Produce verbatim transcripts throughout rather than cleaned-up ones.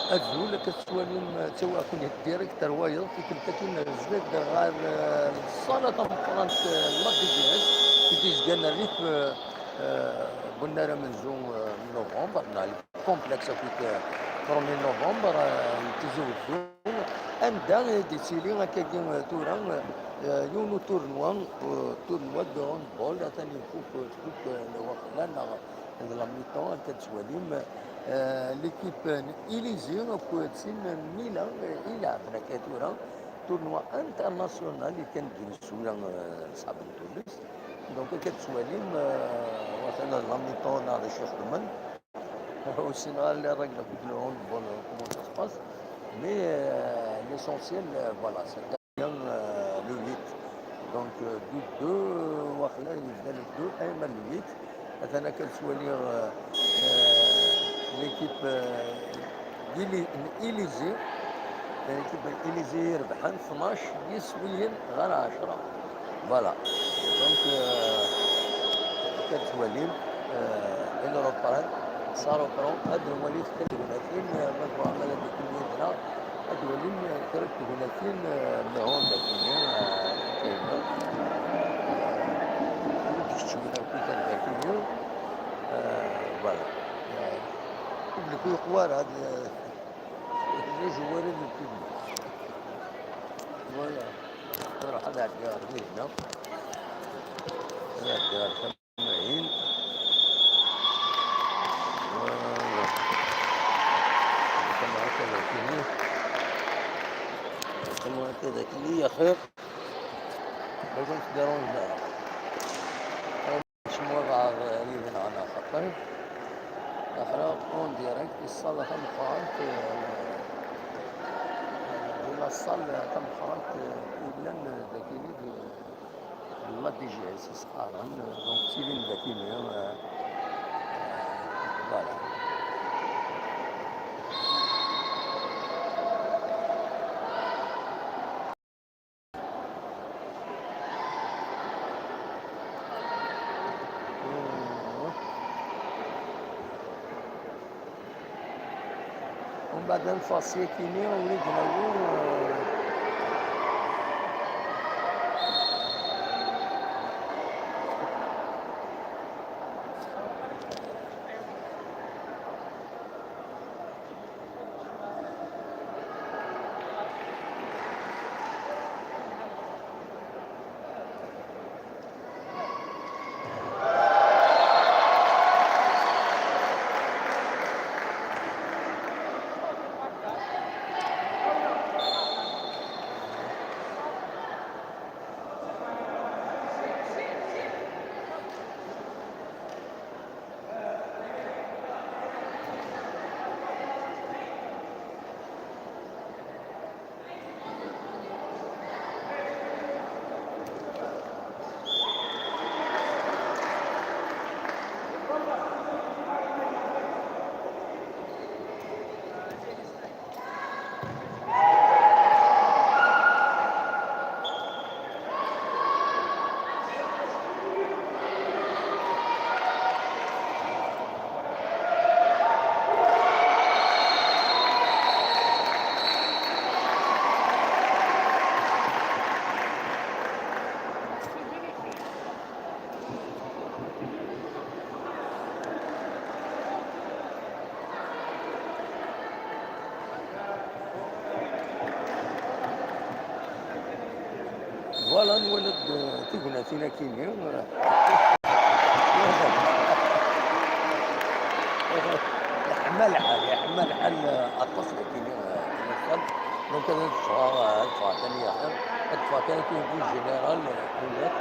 Azul, akka tettwalim, ttawiɣ-ken direct ar wayeḍ, tikkelt-agi zdat ɣer, eh, ṣṣala tameqqrant, eh, n la D G S, i d-yezgan rrif, eh, eh, n unnar amenzu, eh, n novembre, neɣ le complexe akkit, eh, premier novembre, eh, n Tizi Wezzu, anda i d-yettili akkagi, eh, tura, eh, yiwen n tournoi, eh, tournoi de handball, atan ifuk, eh, tfuk, eh, lwaxla, neɣ d la mi-temps, akka tettwalim, eh, l'équipe n Élysée akked tin n Milan, eh, i leɛben akka tura, tournoi international i kan d-yeswila, eh, ṣṣḥab n Tunes. Donc, akka tettwalim, eh, watan la mi-temps neɣ d acu i xedmen. Ur ssineɣ ara les règles akkit le handball, comment ça se passe. Mais, euh, l'essentiel, euh, voilà, c'est bien, euh, le huit. Donc, euh, deux deux, waqila yebda le deux un à le huit. Atan akka tettwaliḍ, euh, euh, l'équipe, euh, d'Éli-, n Élysée. L'équipe n Élysée irebḥen tnac yiswiyen ɣer ɛecra. Voilà. Donc, euh, akka tettwalim, euh, il reprend, ça reprend. Ad nwali kra n tegnatin, euh, ma tebɣam ad d-ikum yid-neɣ, ad twalim, euh, kra n tegnatin, euh, nehhun dagi, euh, kayma. Ur d-keččmen akk kan dagi, euh, voilà. Euh, ur d-yeqwa ara, euh, les joueurs de pub. Voilà. Ruḥ ad ɛeddiɣ ar dinna. Ad ɛeddiɣ ar tama-in. Voilà. Tama akka d akini. Tama akka d akini, axir. Ma ken-tdérange ara. Keččem walbeɛḍ yid-neɣ neɣ xaṭi. Aql-aɣ en direct i ṣṣala tameqqrant, eh, di la salle tameqqrant, eh, i yellan dagi di, di la D G S i s-qqaren, donc ttilin dagi, eh, voilà. ومن بعد نفاص يكيني وليد نور. Voilà, nwala-d, euh, tignatin akini. Yeḥma lḥal, yeḥma lḥal, euh, aṭas akini, euh, di la salle. Donc, ad teffɣeɣ, euh, ad ffɣeɣ kan yaxir. Ad ffɣeɣ kan akken di général, euh, honnête.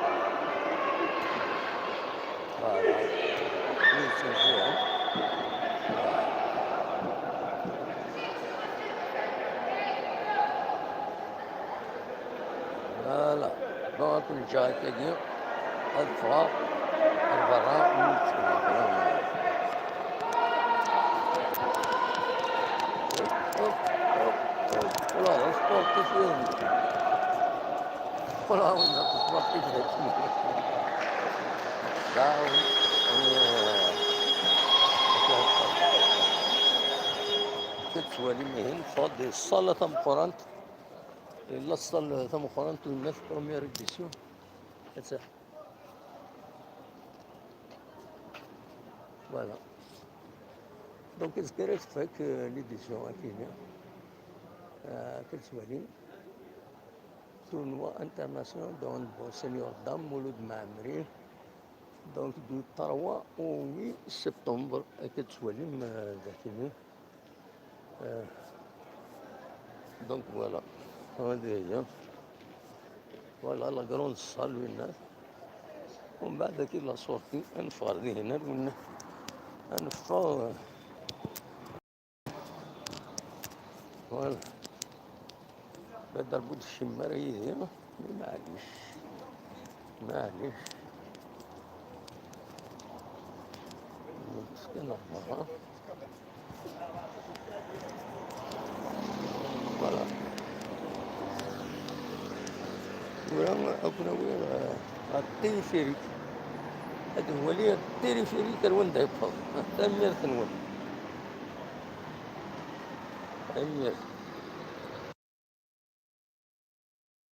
Voilà. Oui, c'est vrai, hein. Voilà. Voilà. Bon, ad ken-ǧǧeɣ akkagi. Ad ffɣeɣ ar berra, mi nettkel. Hop, hop, hop. Voilà, sport, Voilà, on a pouvoir t'aider. Là, on, on est, euh, Ad twalim ihi, neffeɣ-d ṣṣala tameqqrant. Yella ṣṣala tameqqrant, winna première édition. Ad tt-, voilà. Donc, azekka ara tfak, euh, l'édition akini. Euh, ad twalim. Tournoi international de handball senior dames, Mouloud Maamri. Donc, du trois au huit septembre, ad twalim, euh, dakini. Euh, donc, voilà. Voilà, la grande salle, winna. Umbeɛd, akkin la sortie, ad neffeɣ ɣer dihin, winna. Ad neffeɣ, euh, Voilà. Bad ar bu d-kcem ara yid-i, maɛlic. Maɛlic. Kan merra. Voilà. Tura, ad ken-awiɣ, euh, ɣer téléphérique. Ad nwali téléphérique ar wanda yewweḍ. Tanemmirt-nwen. Tanemmirt.